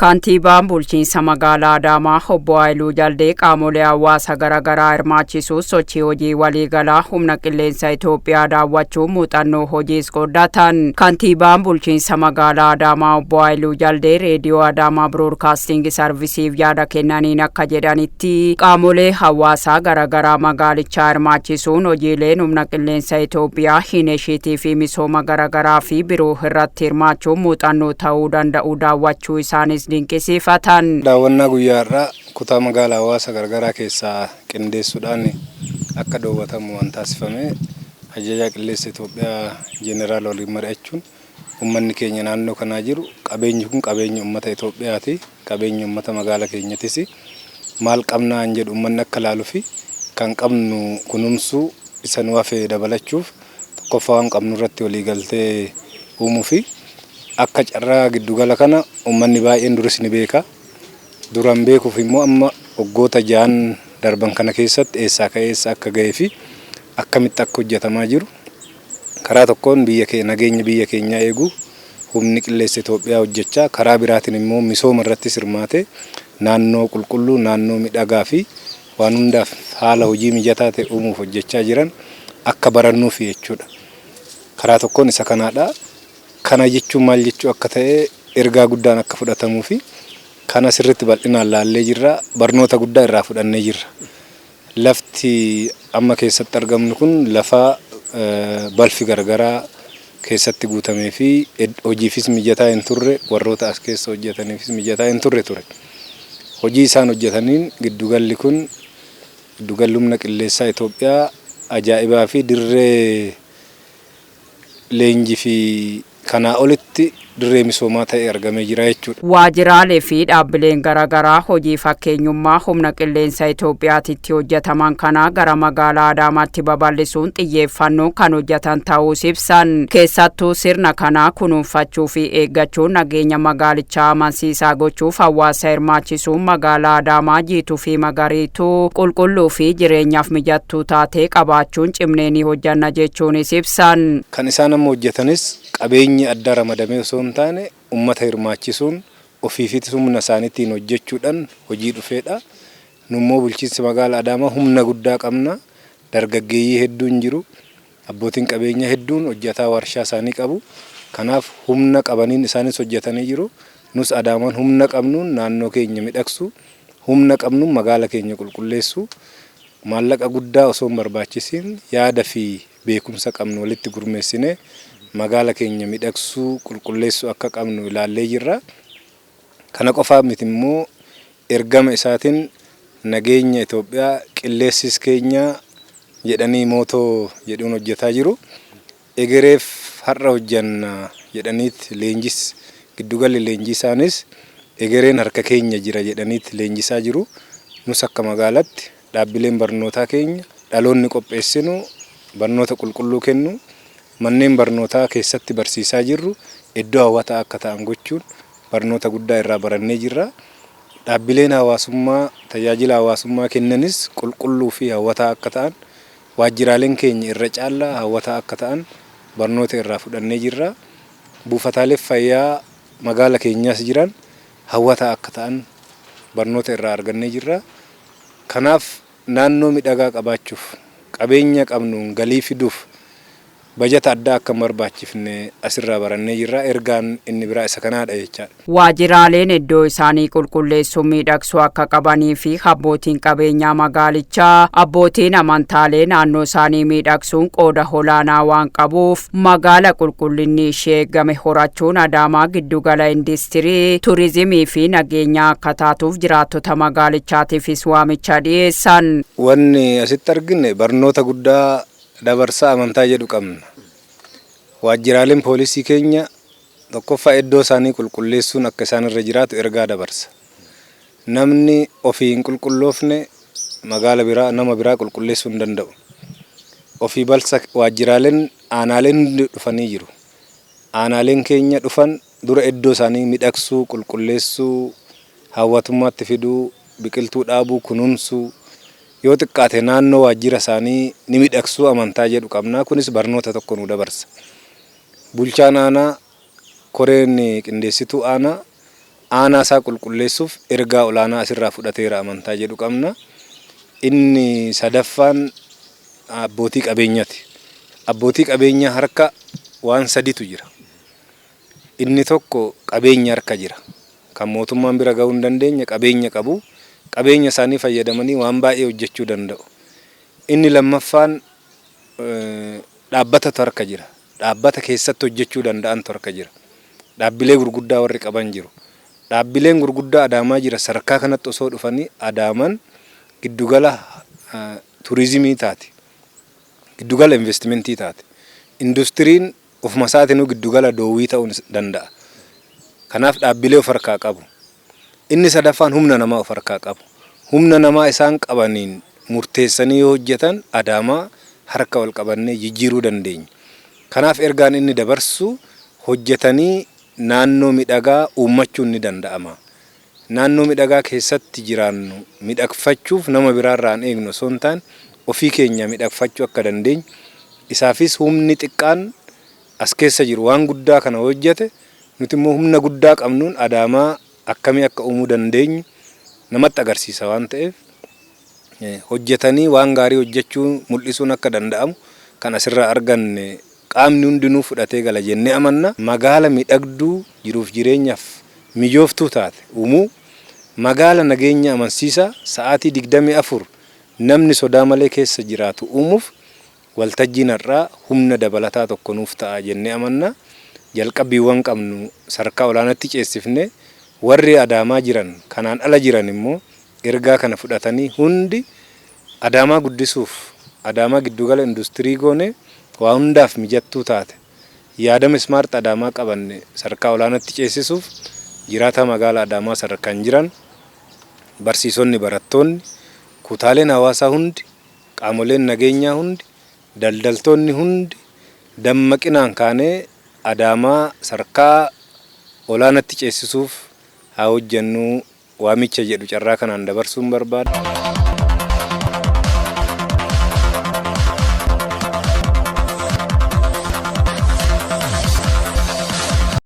Kantiibaan bulchiinsa magaalaa Adaamaa obbo Haayiluu Jaldee qaamolee hawaasa garaagaraa hirmaachisuus sochii hojii waliigalaa humna qilleensa Itoophiyaa daawwachuun muuxannoo hojiis qooddatan. Kantiibaan bulchiinsa magaalaa Adaamaa obbo Haayiluu Jaldee reediyoo Adaamaa Biroodkaasting Sarvisiif yaada kennaniin akka jedhanitti, qaamolee hawaasaa garaagaraa magaalichaa hirmaachisuun hojiileen humna qilleensa Itoophiyaa inisheetii fi misooma garaagaraa fi biroo irratti hirmaachuun muuxannoo ta'uu danda'u daawwachuu isaanis dinqisiifatan. Daawwannaa guyyaa har'aa kutaa magaalaa hawaasa garagaraa keessaa qindeessuudhaan akka daawwatamu waan taasifame, ajajaa qilleensa Itoophiyaa Jeneraal waliin mari'achuun, uummanni keenya naannoo kanaa jiru qabeenyi kun qabeenya uummata Itoophiyaati, qabeenya uummata magaalaa keenyatis, maal qabnaan jedhu uummanni akka ilaaluu fi kan qabnu kunuunsuu, isa nu hafe dabalachuuf, tokkoffaa waan qabnu irratti walii galtee uumuu fi akka carraa giddugala kana uummanni baay'een duris ni beeka. Duraan beekuuf immoo amma waggoota 6n darban kana keessatti eessaa ka'ee eessa akka ga'ee fi akkamitti akka hojjetamaa jiru, karaa tokkoon biyya keenya, nageenya biyya keenyaa eeguu humni qilleensa Itoophiyaa hojjechaa, karaa biraatiin immoo misooma irrattis hirmaatee naannoo qulqulluu, naannoo miidhagaa fi waan hundaaf haala hojii mijataa ta'e uumuuf hojjechaa jiran akka barannuuf jechuudha. Karaa tokkoon isa kanaadha. Kana jechuun maal jechuu akka ta'e ergaa guddaan akka fudhatamuu fi kana sirriitti bal'inaan laallee jirra. Barnoota guddaa irraa fudhannee jirra. Lafti amma keessatti argamnu kun lafa balfi garagaraa keessatti guutamee fi hojiifis mijataa hin turre, warroota as keessa hojjetaniifis mijataa hin turre ture. Hojii isaan hojjetaniin giddugalli kun, giddugalli humna qilleensaa Itoophiyaa ajaa'ibaa fi dirree leenjii fi kanaa olitti dirree misoomaa ta'e argamee jira jechuudha. Waajjiraalee fi dhaabbileen garaagaraa hojii fakkeenyummaa humna qilleensa Itoophiyaatitti hojjetaman kana gara magaalaa Adaamaatti babal'isuun xiyyeeffannoon kan hojjetan ta'uus ibsan. Keessattuu sirna kana kunuunfachuu fi eeggachuun nageenya magaalichaa amansiisaa gochuuf hawaasa hirmaachisuun magaalaa Adaamaa jiituu fi magariituu, qulqulluu fi jireenyaaf mijattuu taatee qabaachuun cimnee ni hojjanna jechuunis ibsan. Kan isaan amma hojjetanis qabeenyi addaa ramadamee osoo hin taane, uummata hirmaachisuun ofiifis humna isaaniitiin hojjechuudhaan hojii dhufeedha. Nummoo bulchiinsi magaalaa Adaamaa humna guddaa qabna. Dargaggeeyyii hedduun jiru. Abbootiin qabeenyaa hedduun hojjetaa warshaa isaanii qabu. Kanaaf humna qabaniin isaanis hojjetanii jiru. Nus Adaamaan humna qabnuun naannoo keenya midhagsu, humna qabnuun magaala keenya qulqulleessu, maallaqa guddaa osoo hin barbaachisiin yaada fi beekumsa qabnu walitti gurmeessinee magaala keenya midhagsuu, qulqulleessuu akka qabnu ilaallee jirra. Kana qofaa miti immoo, ergama isaatiin nageenya Itoophiyaa qilleessis keenya jedhanii motto jedhuun hojjetaa jiru. Egereef har'a hojjanna jedhaniit leenjis, giddugalli leenjii isaanis egereen harka keenya jira jedhaniit leenjisaa jiru. Nus akka magaalaatti dhaabbileen barnootaa keenya dhaloonni qopheessinu barnoota qulqulluu kennu, manneen barnootaa keessatti barsiisaa jirru iddoo hawwataa akka ta'an gochuun barnoota guddaa irraa barannee jirra. Dhaabbileen hawaasummaa tajaajila hawaasummaa kennanis qulqulluu fi hawwataa akka ta'an, waajjiraaleen keenya irra caallaa hawwataa akka ta'an barnoota irraa fudhannee jirra. Buufataalee fayyaa magaala keenyaas jiran hawwataa akka ta'an barnoota irraa argannee jirra. Kanaaf naannoo miidhagaa qabaachuuf, qabeenya qabnuun galii fiduuf bajata addaa akka hin barbaachifne asirraa barannee jirra. Ergaan inni biraa isa kanaadha jechaadha. Waajjiraaleen iddoo isaanii qulqulleessuu, miidhagsuu akka qabanii fi abbootiin qabeenyaa magaalichaa, abbootiin amantaalee naannoo isaanii miidhagsuun qooda olaanaa waan qabuuf, magaala qulqullinni ishee eegame horachuun Adaamaa giddugala industirii, turizimii fi nageenyaa akka taatuuf jiraattota magaalichaatiifis waamicha dhiyeessan. Wanni asitti argine barnoota guddaa dabarsaa amantaa jedhu qabna. Waajjiraaleen poolisii keenya tokkoffaa iddoo isaanii qulqulleessuun akka isaan irra jiraatu ergaa dabarsa. Namni ofii hin qulqulloofne magaala biraa, nama biraa qulqulleessuu hin danda'u. Ofii balsa waajjiraaleen aanaaleen hundi dhufanii jiru. Aanaaleen keenya dhufan dura iddoo isaanii miidhagsuu, qulqulleessuu, hawwatummaatti fiduu, biqiltuu dhaabuu, kunuunsuu, yoo xiqqaate naannoo waajjira isaanii ni miidhagsuu amantaa jedhu qabna. Kunis barnoota tokko nu dabarsa. Bulchaan aanaa, koreen qindeessituu aanaa, Aanaa isaa qulqulleessuuf ergaa olaanaa asirraa fudhateera amantaa jedhu qabna. Inni sadaffaan abbootii qabeenyaati. Abbootii qabeenyaa harka waan saditu jira. Inni tokko qabeenya harka jira. Kan mootummaan bira gahuu hin dandeenye qabeenya qabu. Qabeenya isaanii fayyadamanii waan baay'ee hojjechuu danda'u. Inni lammaffaan dhaabbatatu harka jira. Dhaabbata keessatti hojjechuu danda'antu harka jira. Dhaabbilee gurguddaa warri qaban jiru. Dhaabbileen gurguddaa Adaamaa jira sadarkaa kanatti osoo dhufanii Adaamaan giddugala turizimii taati. Giddugala investimentii taati. Industiriin ofuma isaatinuu giddugala doowwii ta'uu danda'a. Kanaaf dhaabbilee of harkaa qabu. Inni sadaffaan humna namaa of harkaa qabu. Humna namaa isaan qabaniin murteessanii yoo hojjetan Adaamaa harka wal qabannee jijjiiruu dandeenya. Kanaaf ergaan inni dabarsu hojjetanii naannoo miidhagaa uummachuun ni danda'ama. Naannoo miidhagaa keessatti jiraannu miidhagfachuuf nama biraarraa hin eegnu osoo hin taane ofii keenya miidhagfachuu akka dandeenyu isaafis humni xiqqaan as keessa jiru waan guddaa kana hojjete nuti immoo humna guddaa qabnuun Adaamaa akkamii akka uumuu dandeenyu namatti agarsiisa waan ta'eef hojjetanii waan gaarii hojjechuu mul'isuun akka danda'amu kan asirraa arganne qaamni hundinuu fudhatee gala jennee amanna. Magaala miidhagduu jiruuf jireenyaaf mijooftuu taate uumuu, magaala nageenya amansiisaa sa'aatii 24 namni sodaa malee keessa jiraatu uumuuf waltajjiin har'aa humna dabalataa tokko nuuf ta'a jennee amanna. Jalqabbiiwwan qabnu sadarkaa olaanaatti ceessifne warri Adaamaa jiran kanaan ala jiran immoo ergaa kana fudhatanii hundi Adaamaa guddisuuf Adaamaa giddugala industirii goone waa hundaaf mijattuu taate yaadama smart Adaamaa qabanne sadarkaa olaanaatti ceessisuuf jiraataa magaala Adaamaa sadarkaan jiran barsiisonni, barattoonni, kutaaleen hawaasaa hundi, qaamoleen nageenyaa hundi, daldaltoonni hundi dammaqinaan kaanee Adaamaa sadarkaa olaanaatti ceessisuuf haa hojjennu waamicha jedhu carraa kanaan dabarsuun barbaada.